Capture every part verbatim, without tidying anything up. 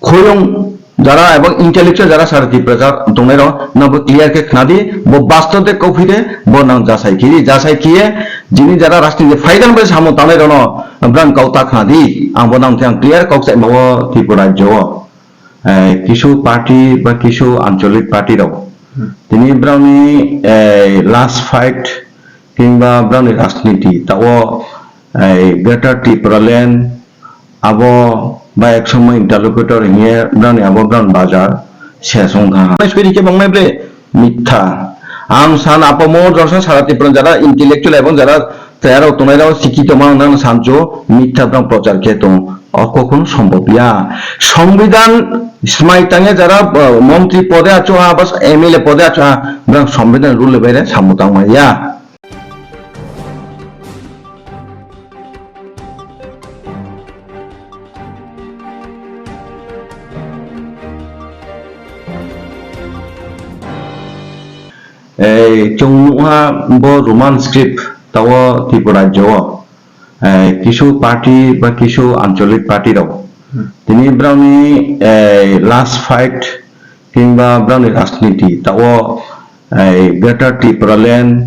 khoyung jara ebong intellectual jara sara Tiprasa tongnai rok nang bo clear khe khna di, bo bastob de kok phi de, bo nang jasai khe di, jasai khe ye jini jara rajniti phaidang bai samung tangnai rok no brang kok ta khna di, ang bo nang thang clear kok chai ma o Tripura rajyo o. Eh, kisu party ba kisu ancholik party rok. Hmm. Tini brang ni, eh, last fight kingba brang ni rajniti tao, eh, Greater Tipraland abo ba ek somoi interlocutor hiye brang ni abo brang bazar se song tha. Soi rike bang nai bre. Mitha. Ang san apamo jorsa sara Tripura jara intellectual ebong jara tayarok tongnai rok sikito mang nang sancho mitha brang prochar khe tong. Oko khun sombhob ya. Songbidan smai tangya jara, uh, montri pode acho ha, bas M L A pode acho ha, brang songbidan rule bai re samung tangma ya. Ei, chwng nukha bo Roman script tao Tripura rajyo o. Ei, kisu party ba kisu ancholik party rok. Hmm. Tini brang ni, ei, last fight kingba brang ni rajniti tao, ei, Greater Tipraland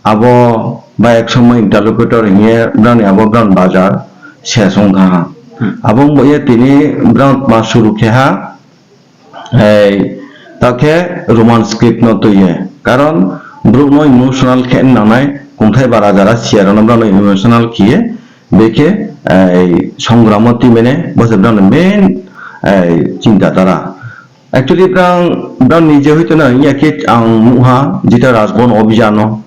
abo ba ek somoi interlocutor hiye brang ni abo brang bazar se song tha. Hmm. Abo wng bo ye tini brang ma suru khe ha. Ei, ta khe Roman script no twi ye. Karon borok no emotional khe nangnai, kungthai bara jara siya rok no borok no emotional khiye, bekhe, ei, songramo twi mene, bo se borok no main, ei, chinta dara. Actually, borok, borok ni je hoito na, ya khe ang nukha, jeta Rajbon Abhijan no,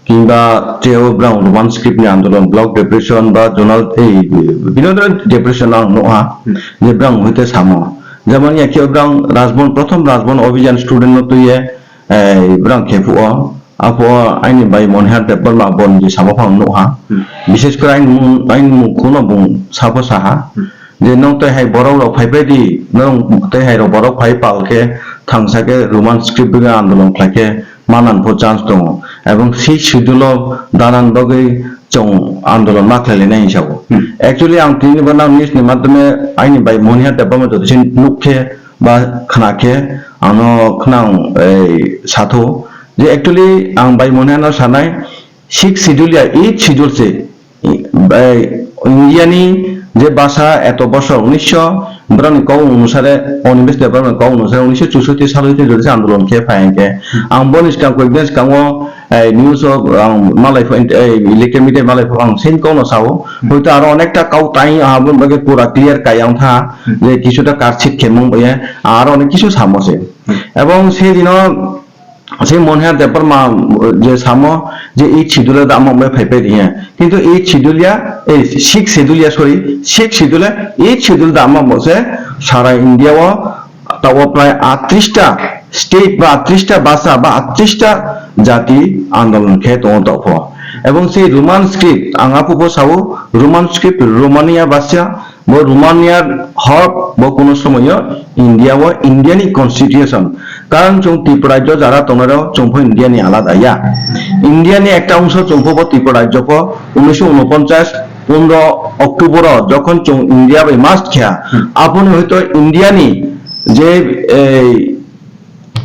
kingba teo brang Roman script ni andolon, block depression ba zonal, ei, bino dhoroner depression ang nukha, hmm, je brang hoite samo. Jemon ya khe brang Rajbon, prothom Rajbon Abhijan student no twi ye, ei, brang khe phuo, aphuo aini bai Monihar Debbarma bon je samo phang nukha. Hmm. Bishes kore aini mung, aini mung kuno bung sapo saha. Hmm. Je nong tei hai borok rok phai phai di, nong tei hai rok borok phai pal khe thangsa khe Roman script bai andolon khlai khe manan pho chance tongo. Ebong sixth schedule o danan bagwi chwng andolon ma khlai lainai hinsa o. Hmm. Actually, ang tini bo nang news ni madhyome aini bai Monihar Debbarma joto sin nuk khe ba khna khe ano khna ang, ei, satho je actually ang bai Monihar no sanai sixth schedule ya eighth schedule se Bai, India ni je basa eto bosor unisho, borok ni kok onusare, Animesh Debbarma ni kok onusare unisho chusoti salo tei jodi se andolon khe phai hwnkhe, ang boni swkang koi bini swkango, eh, news o ang malai pho, eh, electronic media malai pho ang same kok no sao, hoito aro onekta kok tai abo bagwi pura clear kai ang tha, je kisu ta karchit khemung bai, aro onek kisu samo se. Ebong se dino Se Monihar Debbarma je samo je eighth schedule da amok bai phai phai riya. Kintu eighth schedule ya, eh, sixth schedule ya, sorry, sixth schedule, eighth schedule da amok se sara India o tabo prai atris ta state ba atris ta basa ba atris ta jati andolon khe tongo tokpho. Ebong se Roman script, ang apu bo sao, Roman script, Romania basa, Bo Romaniar hok bo kuno somoyo India o India ni constitution. Karon chwng Tripura rajyo jara tongnai rok chwng pho India ni alada ya. India ni ekta ongso chwng pho bo Tripura rajyo pho unisho unoponchas pondro October o jokhon chwng India bai merge kha, hmm, aboni hoito India ni je, ei,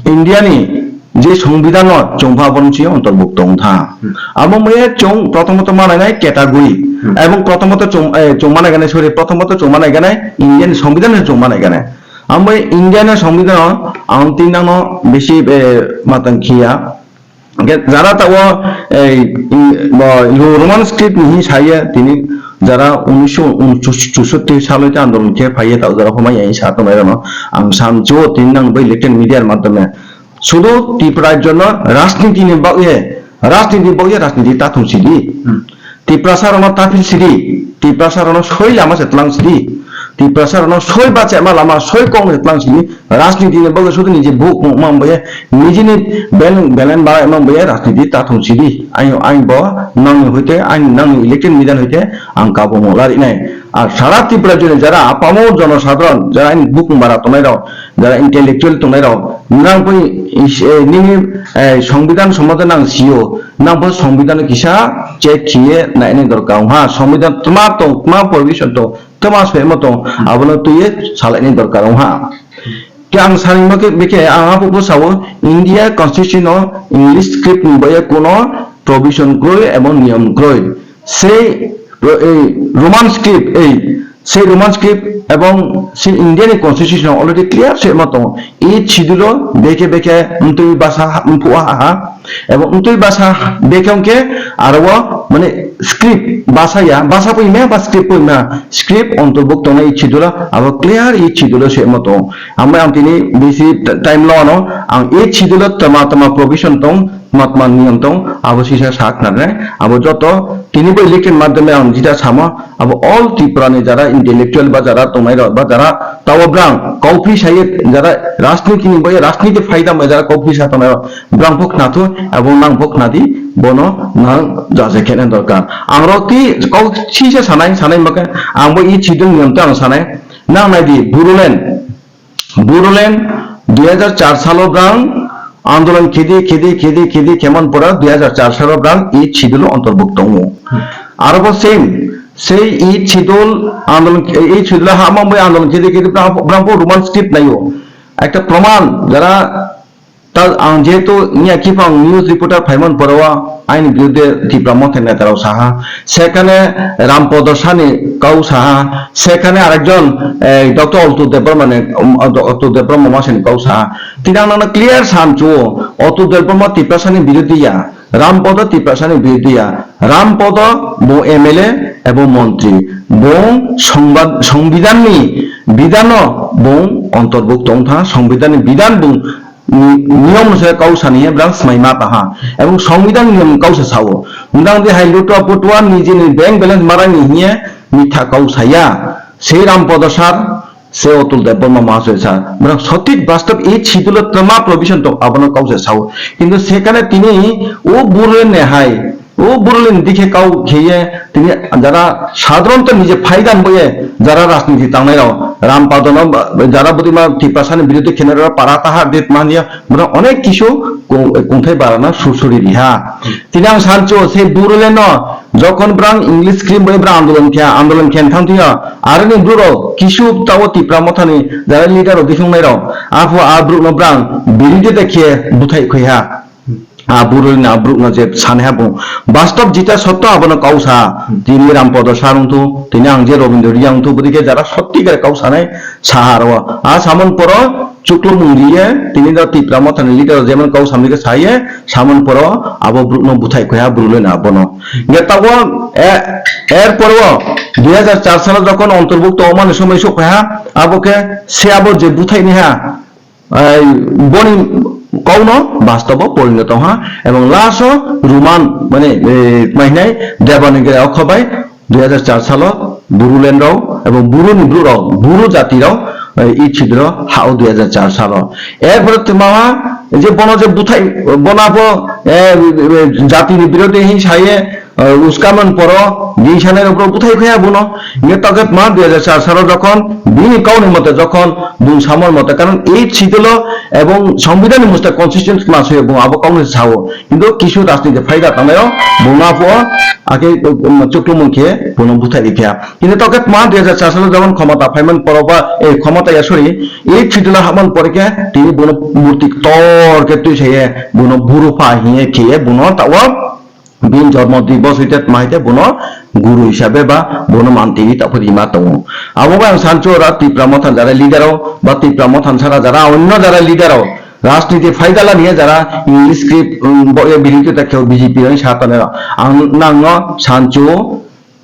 India ni je songbidhan no chwng pha borok si ontarbukto wng tha. Hmm. Abo maya chwng prothomotho manai nai category. Hmm. Ebong prothomotho chwng, eh, chwng manai ganai, sorry, prothomotho chwng manai ganai India ni songbidhan no chwng manai ganai. Amo India ni songbidhan no ang tin nang no bisi, eh, matang khiya. Hingke jara tabo, eh, in, bo, Roman script ni hin saya tini jara unisho chushotti salo ta andolon khe phaiye ta jara homai sa tongnai rano ang sam jo tin nang bai electronic media madhyome sudu Tripura rajyo no rajniti ni bagwi, rajniti bagwi rajniti ta thung sidi. Hmm. Tiprasa rano ta phil sidi, Tiprasa rano soi lama se tlang sidi, Tiprasa rano soi ba chema lama soi kong se tlang sidi, Rajniti ni bagwi sudu niji buk mang baya, niji ni bel-, belen bara mang baya, rajniti ta thung sidi. Ayo, ayo bo, nang ni hoite, ayo, nang ni elected leader hoite, ang kabo mo lari nai. Ar sara Tripura joni jara apamo jono sadharon, jara aini buk bara tongnai rok, jara intellectual tongnai rok, nang poi is-, eh, nini, eh, songbidhan somote nang sio, nang bo songbidhan kisa check khiye nai ni dorkar ha, songbidhan tma tong, tma provision tong, twma soi ma tong, abono twiwi salaini dorkar wng ha. Khe ang sanima khe, bikhe ang abo bwsao India Constitution o English script ni bagwi kuno provision kwrwi ebong niyom kwrwi. Sei ro-, ei Roman script, ei sei Roman script ebong sei India ni Constitution o already clear se ma tongo. Eighth schedule o bekhe bekhe mtwi basa ha, mphu ha ha. Ebong mtwi basa bekhe hwnkhe aro o mane script basa ya, basa poi ma ba script poi ma, script ontorbukto tongnai eighth schedule o, abo clear eighth schedule o se ma tongo. Ambai ang tini bisi t-, time lo ano ang eighth schedule o tama tama provision tong, tma tma niyom tong, abo sisa sak nai, abo joto tini bo election madhyome ang jita samo, abo all Tripura ni jara intellectual ba jara tongnai rok ba jara tawa brang kauphi saye jara rajniti ni bai rajniti phaida bai jara kauphi sa tongnai rok brang phok na thu abo nang phok na di bono nang jaje khena dorkar. Ang rok ti kau sisa sanai sanai maka ang bo eighth schedule niyom tang sanai nang nai di Bodoland Bodoland dui hajar char salo brang andolon khedi, khedi, khedi, khedi kheman pora dui hajar char salo brang eighth schedule o ontorbukto tongo. Aro bo same, sei eighth schedule andolon, eighth schedule o hamang bai andolon khedi, khedi brang, brang bo Roman script naio. Ekta proman jara ta ang jehetu niya kiphang news reporter phaiman pora o aini birudhe Tipra Motha neta rao saha. Sekhane Rampodo Sani kau saha, sekhane arekjon, eh, Doctor Atul Debbarma ni, um, Doctor Debbarma masani kau saha. Tini ang nangno clear sanchu, Atul Debbarma Tiprasani birodhi ya, Rampodo Tiprasani birodhi ya. Rampodo bo M L A ebo montri, bo songba-, songbidhan ni bidhano bo ontorbukto wngtha, songbidhan ni bidhan bo ni-, niyom se kau sani he brang smai ma taha. Ebong songbidhan niyom kau se sao. Nang di hai lutua putua nijini bank balance marani hiye mitha kau saya. Sei Rampodo sir, se Atul Debbarma mahasoi sir. Brang sotik bastob eighth schedule o twma provision tong abono kau se sao. Kintu sekhane tini o bure ne hai O Borolin dikhe kau kheye tini jara sadharanto nije phaida boye jara rajniti tangnai rao Rampadono ba-, jara budima Tiprasani birodhi khenai rao para tahar dit mania bwrang onek kisu kung-, kungthai barana sursuri riha. Tini ang sancho se Borolino jokhon brang English cream bai brang andolon khe, andolon khe thang thia aroni buro kisu tao Tipra mothani jara leader rao dikhungnai rao apho a brukno brang biridhi de khe buthai khoiha. A burui na bruk no je sani ha bung. Bastob jita sotto abono kau sa. Hmm. Tini Rampodo sar wngthu, tini ang je Robindro Riya wngthu, bodike jara sotti kare kau sanai sa aro. A samon poro chuklumung riye, tini da Tipra mothani leader jemon kau samni ke saye, samon poro abo bruk no buthai khoya burui na abono. Nge tago, e, er poro dui hajar char salo jokon ontorbukto omani somoi sok khoya, abo ke se abo je buthai ni ha, Ai, boni kauno bastobo porinot wngha, ebong last o Roman, mane, eh, tma hinai Devanagari okhobai dui hajar char salo Bodoland rao ebong Buru ni bru rao, Buru jati rao, eh, i chidro hao dui hajar char salo. Erpore tma je bono je buthai, bono abo, eh, jati ni birodhi hin saye, Eh, uskamon poro, gisanai rok buthai khoya bono. Nge toket ma dui hajar char salo jokhon, bini kauni mote jokhon, bung samon mote, karon eighth schedule o ebong songbidhan ni mote constitution ma soyo bung abo kauni sao. Kintu kisu rajniti phaida tangnaio, bung ma pho, ake, um, chuklumung khe, bono buthai rikha. Kintu toket ma dui hajar char salo jokhon khomota phaiman poro ba, eh, khomota ya, sorry, eighth schedule o hapman pore khe, tini bono murti ktor khe twi saye, bono buru pha hiye khiye, bono tawa, Bini jormo dui bosor hwite tma hwite bono guru hisabe ba bono manti tabuk rima tongo. Abo bai ang sancho ora Tipra Motha jara leader rok ba Tipra Motha sara jara onno jara leader rok rajniti phaida lani jara English script, um, bo-, e birothita khe B J P rok sa tongnai rok. Ang nangno sancho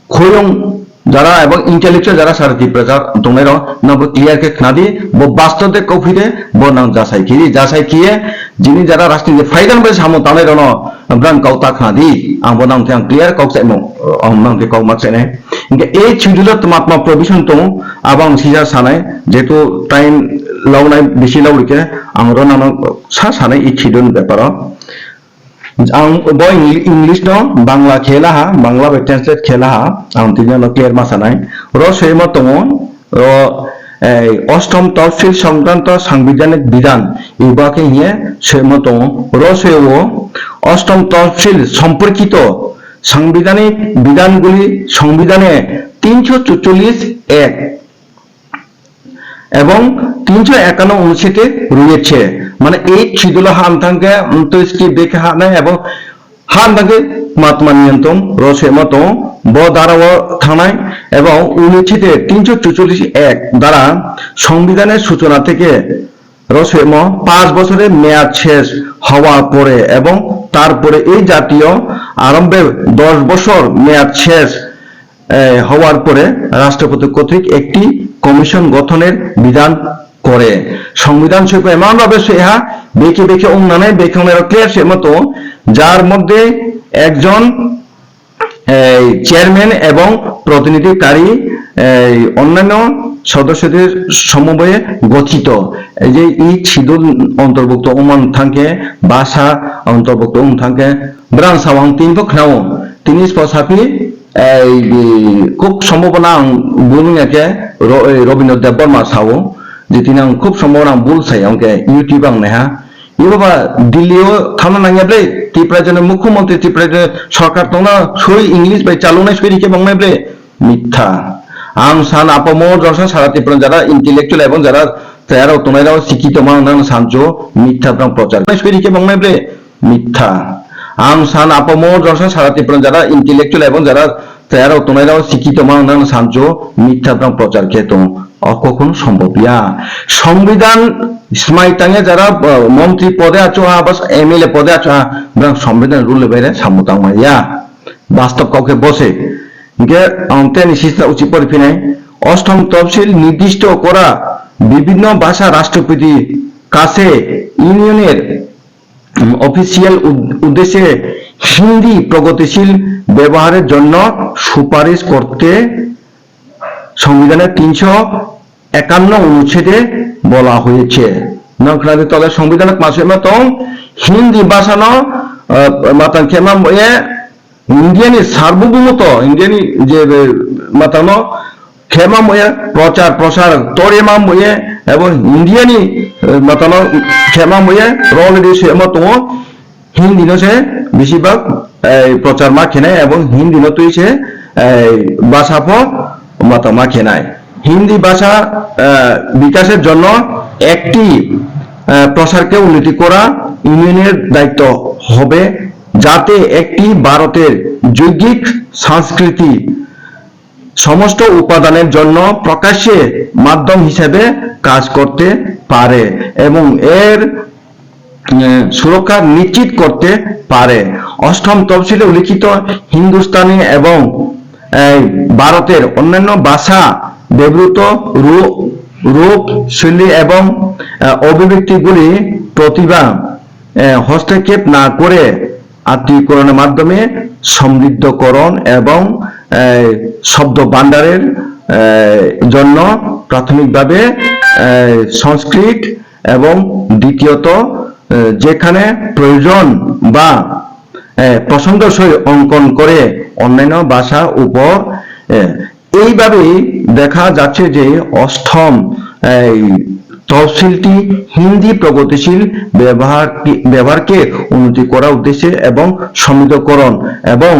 khoyung jara ebong intellectual jara sara Tipra jar tongnai rok nangbo clear khe khna di, bo bastob de kophi de, bo nang jasai khe di, jasai khiye jini jara rajniti phaida bai samung tangnai rokno brang kau ta khna di, ang bo nang thang clear kok chaimo, ang nang khe kok mak chainai. Hingke e schedule o tma tma provision tongo, abo ang sisa sanai, jehetu time launai bisi laurikhe, ang oro nangno sa sanai e schedule ni beparo. Ang bo Eng-, English no Bangla khe laha, Bangla bai translate khe laha, ang tini ano clear ma sanai. Oro soima tongo, oro, eh, Ostom Tafsil Songkranto Sangbidhanik Bidhan, iba khe hiye soima tongo. Oro soyo Ostom Tafsil Somporkito সাংবিধানিক বিধানগুলি সংবিধানে তিনশো চুচল্লিশ এক এবং তিনশো একান্ন অনুচ্ছেদে রয়েছে। মানে, এই শিডিউল হান থাকবে, উম, তো স্কিপ দেখে হানায় এবং হান থাকবে মাতমা নিয়ন্ত্রণ রসে মতো ব ধারাও থানায় এবং অনুচ্ছেদে তিনশো চুচল্লিশ এক দ্বারা সংবিধানের সূচনা থেকে রসেমো পাঁচ বছরের মেয়াদ শেষ হওয়ার পরে এবং তারপরে এই জাতীয় আরম্ভে দশ বছর মেয়াদ শেষ, এ, হওয়ার পরে রাষ্ট্রপতি কর্তৃক একটি কমিশন গঠনের বিধান করে। সংবিধান সভা এমনভাবে সেহা বেঁকে বেঁকে উন্নয়নে বেঁকে উন্নয়ন ক্লিয়ার সে মতো, যার মধ্যে একজন এই চেয়ারম্যান এবং প্রতিনিধিকারী, এই অন্যান্য সদস্যদের সমবায়ে গঠিত। এই যে এই শিডিউল অন্তর্ভুক্ত ওমান থাকে, ভাষা অন্তর্ভুক্ত ওমান থাকে, ব্রাং সাওয়াং তিন পক্ষাও, তিনি স্পসাপি, এই খুব সম্ভাবনা আং বুলুং একে র-, এই রবীন্দ্র দেববর্মা সাও, যে তিনি আং খুব সম্ভাবনা আং বুল সাই, অঙ্কে YouTube আং Neha, Ibo ba Delhi o thangna nangya ble, Tripura jone mukhyamantri, Tripura jone sorkar tongna soi English bai chalunai soi rikhe bangmai ble, mitha. Ang san apamo jorsa sara Tripura jara intellectual ebong jara tayar rok tongnai rok sikhi tongma ang nang sancho mitha brang prochar. Soi rikhe bangmai ble, mitha. Ang san apamo jorsa sara Tripura jara intellectual ebong jara tayar rok tongnai rok sikhi tongma ang nang sancho mitha brang prochar khe tong. Oko kono sombhob ya. Songbidan smai tangya jara, uh, montri pode achu ha, bas M L A pode achu ha, brang songbidan rule baire samung tangma ya. Bastob kau khe bose. Hingkhe ang teni sista uchi pori phinai. অষ্টম তফসিল নির্দিষ্ট করা বিভিন্ন ভাষা রাষ্ট্রপতি কাছে ইউনিয়নের, উম, অফিসিয়াল উদ-, উদ্দেশ্যে হিন্দি প্রগতিশীল ব্যবহারের জন্য সুপারিশ করতে সংবিধানের তিনশো একান্ন অনুচ্ছেদে বলা হয়েছে। Nang khna di tole সংবিধান masima tong Hindi bhasha no, ah, matang khema moye India ni sarbobhoumoto, India ni je, eh, matang no khema moye prochar prosar torima moye ebong India ni, eh, matang no khema moye role di sema tongo. Hindi no se besibak, eh, prochar ma khenai ebong Hindi no twi se, eh, bhasha pho matang ma khenai. Hindi ভাষা, আহ, বিকাশের জন্য একটি, আহ, প্রসারকে উন্নতি করা ইউনিয়নের দায়িত্ব হবে, যাতে একটি ভারতের যৌগিক সংস্কৃতি সমস্ত উপাদানের জন্য প্রকাশ্যে মাধ্যম হিসেবে কাজ করতে পারে এবং এর, আহ, সুরক্ষা নিশ্চিত করতে পারে। অষ্টম তফসিলে উল্লিখিত হিন্দুস্তানি এবং, আহ, ভারতের অন্যান্য ভাষা ব্যবহৃত রূ-, রূপ, শৈলী এবং, আহ, অভিব্যক্তিগুলি প্রতিভা, আহ, হস্তক্ষেপ না করে আত্মীয়করণের মাধ্যমে সমৃদ্ধকরণ এবং, আহ, শব্দ ভাণ্ডারের, আহ, জন্য প্রাথমিকভাবে, আহ, সংস্কৃত এবং দ্বিতীয়ত, আহ, যেখানে প্রয়োজন বা, আহ, পছন্দসই অঙ্কন করে অন্যান্য ভাষা উপর, আহ, এইভাবেই দেখা যাচ্ছে যে অষ্টম এই তফসিলটি হিন্দি প্রগতিশীল ব্যবহার, ব্যবহারকে উন্নতি করার উদ্দেশ্যে এবং সমৃদ্ধকরণ এবং,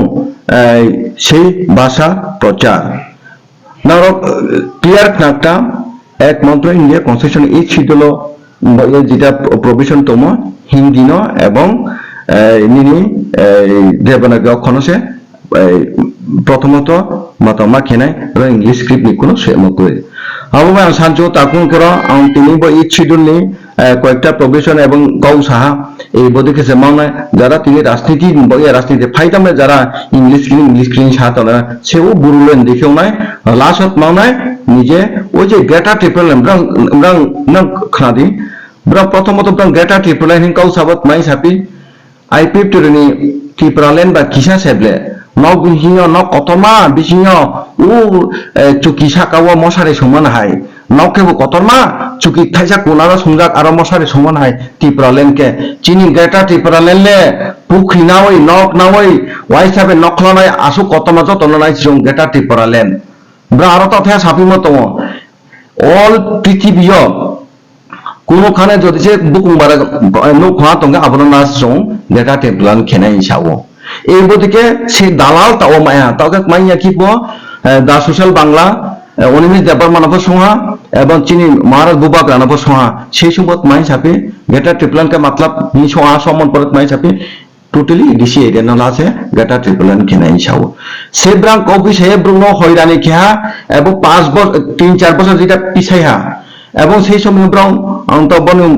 আহ, সেই ভাষা প্রচার। Norok, uh, clear khna kta, ekmatro India Constitution eighth Schedule o, um, jeta provision tongmo, Hindi no ebong, eh, nini, eh, Devanagari okhono se, eh, prothomoto matama khenai, ro English script ni kuno se mokoi. Abo bai ang sancho takung koro, ang tini bo eighth Schedule ni, eh, koyekta provision ebong kau saha, ei bodi khe se mangnai, jara tini rajniti, bo ya rajniti phai tamle jara English screen, English screen sa tona, se o buru len dekhe ongnai, last ot mangnai, nije, o je Greater Tipraland, brang, brang, nang khna di, brang prothomoto brang Greater Tipraland hin kau sabat mai sapi, I P F T ni Tipraland ba kisa seble, nok bisingo, nok kotorma bisingo, o, eh, chuki saka o mosari songmani hai, nok khe bo kotorma, chuki thaisa kunaro songjak aro mosari songmani hai, Tipraland khe. Chini Greater Tipraland le pukhri nawi, nok nawi, uaisa bai nok khwlanai aswk kotorma jotono nai chwng Greater Tipraland. Bwrang aro tathaya sapima tongo. All prithibiyo kuno khane jodi se bukung bara, eh, nuk khwna tongkhe abono na chwng Greater Tipraland khenai sao. Ei bodike se dalal tao maya, tao khe manya kibo, eh, da Social Bangla, eh, Animesh Debbarma no bo songha, ebong chini Maharaj Bubagra no bo songha, sei sumbo mai sapi, Greater Tipraland ke matlab ni songha somon porot mai sapi, totally A D C area no lase Greater Tipraland khe nai sao. Se brang kopi se brung no hoirani khe ha, ebo pas bos-, tin char bosor jeta pisai ha. Ebong sei somoyo brong, ang to bono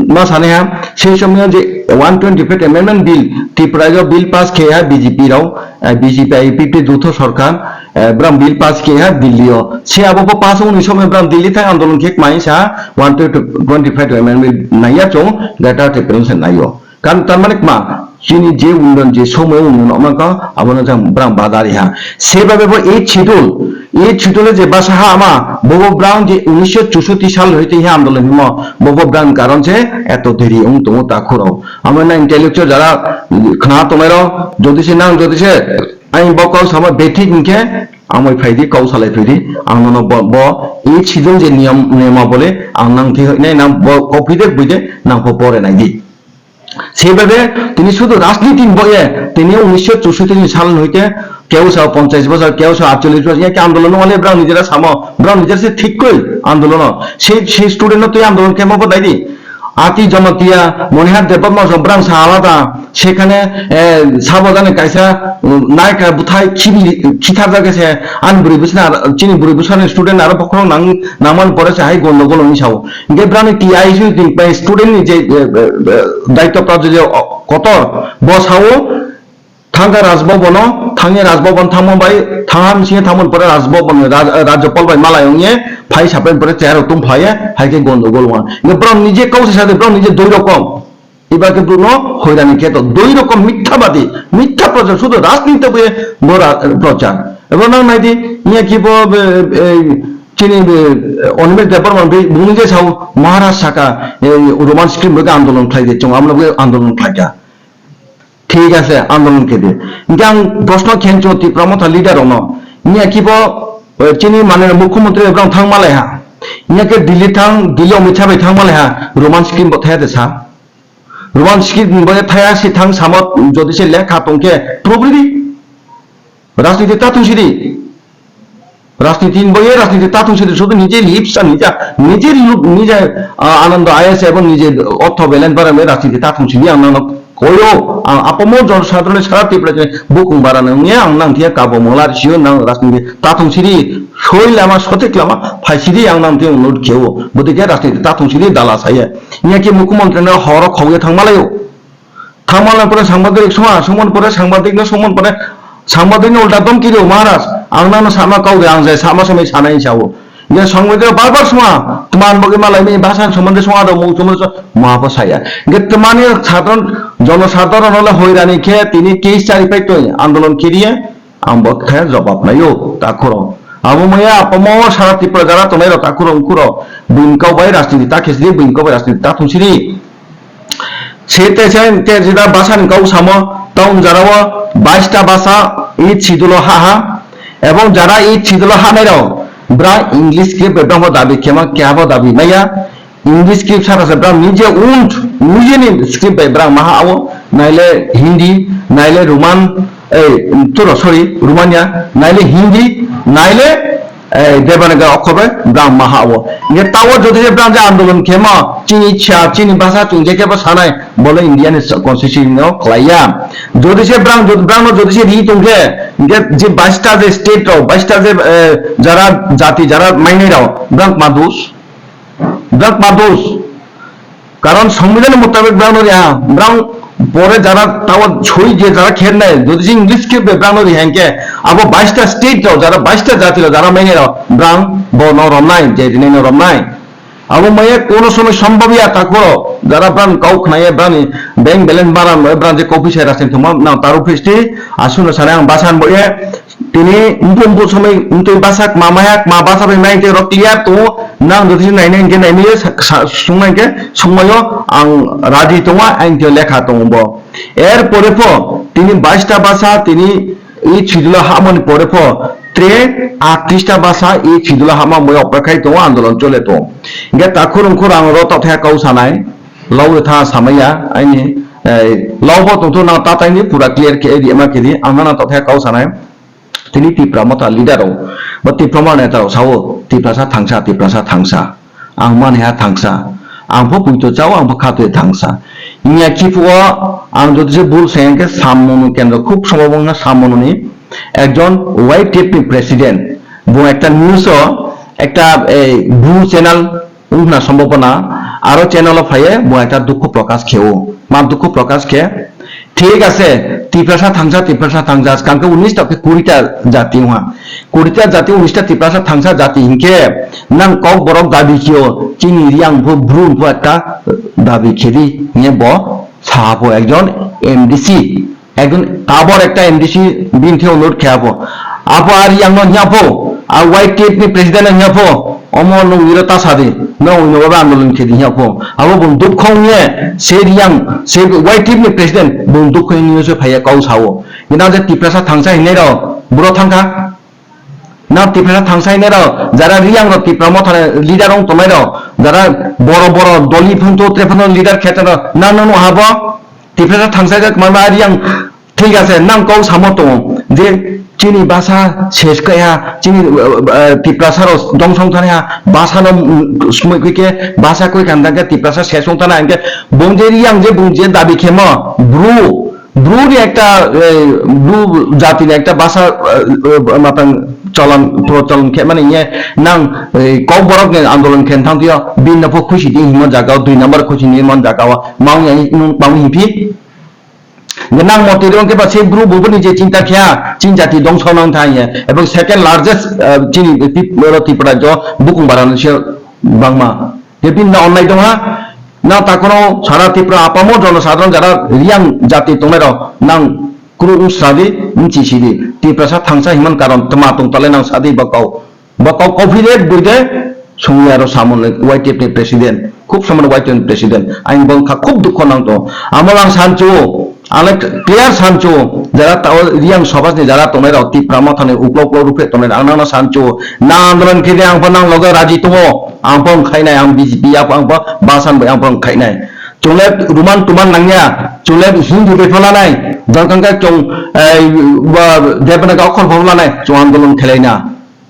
ma sani ha, sei somoyo je one twenty-five amendment bill, Tripura o bill pass khe ha B J P rao, eh, B J P I P F T jotho sorkar, eh, brong bill pass khe ha Delhi o. Se abo bo pass wngni somoyo brong Delhi thang andolon khe mai sa one twenty-five amendment bill naiya chong Greater Tipraland se naiyo. Karon tar mane kma, chini je unnoyon, je somoyo unnoyon, omo wngkha, abono jang brang badari ha. Sebabe bo eighth schedule, eighth schedule je basa ha ama, bobo brang je unisho chusoti sal hoite he andolon himo, bobo brang karon se eto deri wng tongo takhurok. Amo na intellectual jara khna tongnaro, jodi se nang, jodi se, ang bo kau sama bethi hinkhe, ang bai phaidi, kau salai phaidi, ang nono bo, bo eighth schedule je niyam, niyama bole, ang nang thi hoinai nang bo kopi de, bui de, nang bo pore nai di. Sebabe tini sudu rajniti ni boye, tini unisho chusoti ni sal hoite keu sa ponchais bosor, keu sa atchollish bosor, ya ki andolon wngmani brang nijera samo, brang nijera se thik koi andolono. Se, se student no twi andolon khe ma bodai di. Ati Jamatia, Monihar Debbarma so brang sa alada, sekhane, eh, sabo jani kaisa, um, naika buthai khibi, khithar jagese, ani bwrwi bwsna, chini bwrwi bwsani student aro bokhorok nang, nangmani pore se hai gondogol wngwi sao. Hingke brani T I S ni bai student ni je, eh, eh, eh, daityo prapto je, o, kotor, bo sao, thangkha Raj Bhavan o, thangya Raj Bhavan thangma bai, thangha bisingye thangmani pore Raj Bhavan, Raj-, Rajyapal bai malai ongye, phai sapai pore chair o tung phlaiye, hai khe gondogol wngkha. Hingke brao nije kau se sade, brao nije dui rokom. Iba khe brao no hoirani khe to dui rokom mithabadi, mitha prochar, sudu rajniti bai bo ra-, prochar. Ebo nang nai di, iya khe bo, be, e, chini be, Animesh Debbarma bai bung je sao Maharaj saka, e, Roman script bai andolon khlai di, chwng amlo bai andolon khlai kha. Thik ase, andolon khe di. Hingke ang proshno khencho Tipra Motha leader rokno. Iya khe bo, e, chini mane mukhyamantri rok thang malai ha. Iya khe Delhi thang, Delhi Amit Shah bai thang malai ha. Roman script bo thaya de sa. Roman script ni bagwi thaya si thang samo jodi se lekha tongkhe probably rajniti ta thung sidi. Rajniti ni bagwi rajniti ta thung sidi, sudu nije lip sa nija, nije luk, nije, ah, Anando I A S ebong nije ortho balance bara me rajniti ta thung sidi ang nang koyo, ang apamo jon sadharoni sara Tripura ni bukung bara nang niya ang nang thiya kabo manglar sio nang rajniti ta thung sidi, soi lama sotik lama phai sidi ang nang thiya onurod kheo, bodike rajniti ta thung sidi dala saya. Inya khe mukhyamantri no horo khogwi thang malaio. Thangmani pore sangbadik songha, songmani pore sangbadik no songmani pore sangbadik no ulta domki rio Maharaj, ang nang no sama kau de, ang jai sama samai sanai sao. Ye sangbadik bar bar songha, tman bagwi malai mi basa somondi songha do, mung somondi so-, ma bo saya. Ye tmani sadharon, jono sadharon hole hoirani khe tini case chari pai toi, andolon kiriye, Ang bo khe jobab naio, takhurok. Abo maya apamo sara Tripura jara tongnai rok takhurok ungkhurok. Buini kok bai rajniti ta khesidi, buini kok bai rajniti ta thungsidi. Se te se te jeda basa ni kok samo town jara o bais ta basa eighth schedule o ha ha. Ebong jara eighth schedule o ha nai rok bra English script bai bangbo dabi khema keha bo dabi maya. English script saka se brang nije un, nije ni script bai brang maha ao, naile Hindi, naile Roman, eh, turo, sorry, Romania, naile Hindi, naile, eh, Devanagari okhor bai brang maha ao. Nge tawo jodi je brang je andolon khema, chini cha, chini bhasha, chini je kebo sanai, bole India ni constitution no khlaiya. Jodi se brang, jodi brang no jodi se ri tongkhe, nge je bais ta je state rok, bais ta je, eh, jara jati, jara mainai rok, brang ma dos. Brang ma dos. Karon songbidhan mutabik brang no riha, brang pore jara tawa soi je jara kher nai, jodi se English khe be brang no riha hingke, abo bais ta state rok, jara bais ta jati rok, jara mene rok, brang bo no romnai, je rinai no romnai. Abo maya kono somoi sombhob ya takbo, jara brang kau khnai ya, brang ni bank balance bara no, brang je coffee sai rasin thuma, nang taru phisti, asuna sare ang basan bo ye, Tini bumbu somoi twi basa kma maya, kma basa bai mai tei rok clear tongo. Nang jodi se nainai hingke nainai sa-, sa-, sungna hingke sungmaio ang raji tongo, ang tei lekha tongo bo. Er pore pho tini bais ta basa tini i chidula hamoni pore pho tre atris ta basa i chidula hama moi opekhai tongo, andolon chole tongo. Hingke takhurung khurang ro tothe kau sanai. Lawri tha samaya aini Eh, lobo tongthu nang tataini pura clear khe di, ema khe di, ang nang tokhe kau sanai. Tini Tipra Motha leader rok, ba Tipra Motha neta rok sao, Tiprasa thangsa, Tiprasa thangsa. Ang mani ha thangsa. Ang pho puito chao, ang pho khatoi thangsa. Inya kiphuru ang jodi se bul se hwnkhe Sammono kendro khub somo bongna Sammononi ekjon Y T F ni president. Bo ekta news o ekta, eh, blue channel wngkha sombobona aro channel o phaiye bo ekta dukhu prokash kheo. Ma dukhu prokash khe, thik ase, Tiprasa thangsa, Tiprasa thangsa, skang khe unis ta khe kuri ta jati wngha. Kuri ta jati unis ta Tiprasa thangsa jati hinkhe nang kok borok dabi kheo, chini Reang pho Bru pho ekta dabi khedi hinkhe bo sa pho ekjon M D C. Ekjon tabor ekta M D C bini thai onurod khe abo. Abo ar yang no hiya pho, a Y T F ni president no hiya pho, omo no wiro ta sadi, no wino ba andolon khe di hiya pho. Abo bung dukho ye, se yang, se Y T F ni president, bung dukho ni se phaiya kau sao. Ina je Tiprasa thangsa hinai rok, buro thangkha. Na Tiprasa thangsa hinai rok, jara Reang rok Tipra Motha leader rong tongnai rok, jara boro boro doli phunto, tre phunto leader khe tongnai rok, na no no habo. Tiprasa thangsa jak mama Reang, thik ase, nang kau samo tongo je chini basa ses kaiha, chini, uh, uh, Tiprasa rok dongsong thani ha, basa no, mm, smoi koi ke, basa koi khan thang khe Tiprasa ses ong thana hingke, bung je Reang je bung je dabi khemo, Bru, Bru ni ekta, eh, Bru jati ni ekta basa, eh, eh, matang cholan, procholan khe mani ye nang, eh, kok borok ni andolon khe thang tio, bin na pho khusi di himo jaga o, dui number khusi ni mon jaga o, maung yang, maung himpi. Nang moti rong khe ba se Bru bubu ni je chinta khya, chin jati dongso nang thang ye. Ebong second largest, eh, chini Tip-, oro Tripura jo bukung bara ni se bangma. Je bin na onnai dong ha, na takono sara Tripura apamo jono sadron jara Reang jati tongnai rok nang kru ung sadi, ung chi sidi. Tiprasa thangsa himan karon tma tong tale nang sadi bakau. Bo kok coffee rate bui de, sungwi aro samung le Y T F ni president, khub samung Y T F ni president, ang bong kha khub dukho nang tongo. Amo ang sanchu, ang le clear sanchu, jara tao Reang Sabha ni jara tongnai rok, Tipra Motha ni uklo uklo ruphe tongnai, ang nang sanchu, nang andolon khe de ang pho nang loge raji tongo, ang pho khainai, ang B J P ya pho ang pho basan bai ang pho khainai. Chungle ruman tuman nangya, chungle Hindi bai pho lanai, jang kang ka chung, eh, ba, Devanagari okhor pho lanai, chung andolon khelai na.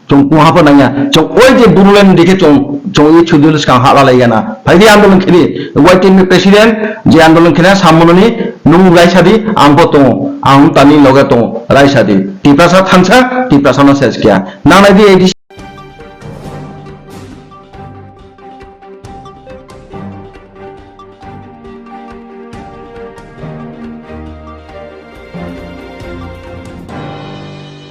Chung kuha pho nangya. Chung oi je Bodoland dikhe chung, chung oi chudul skang ha lalai gana. Phaidi andolon khini. Y T F ni president je andolon khina sammononi nung raisa di ang pho tongo. Ang tani loge tongo. Raisa di. Tiprasa thangsa, Tiprasa no ses kya. Nang nai di A D C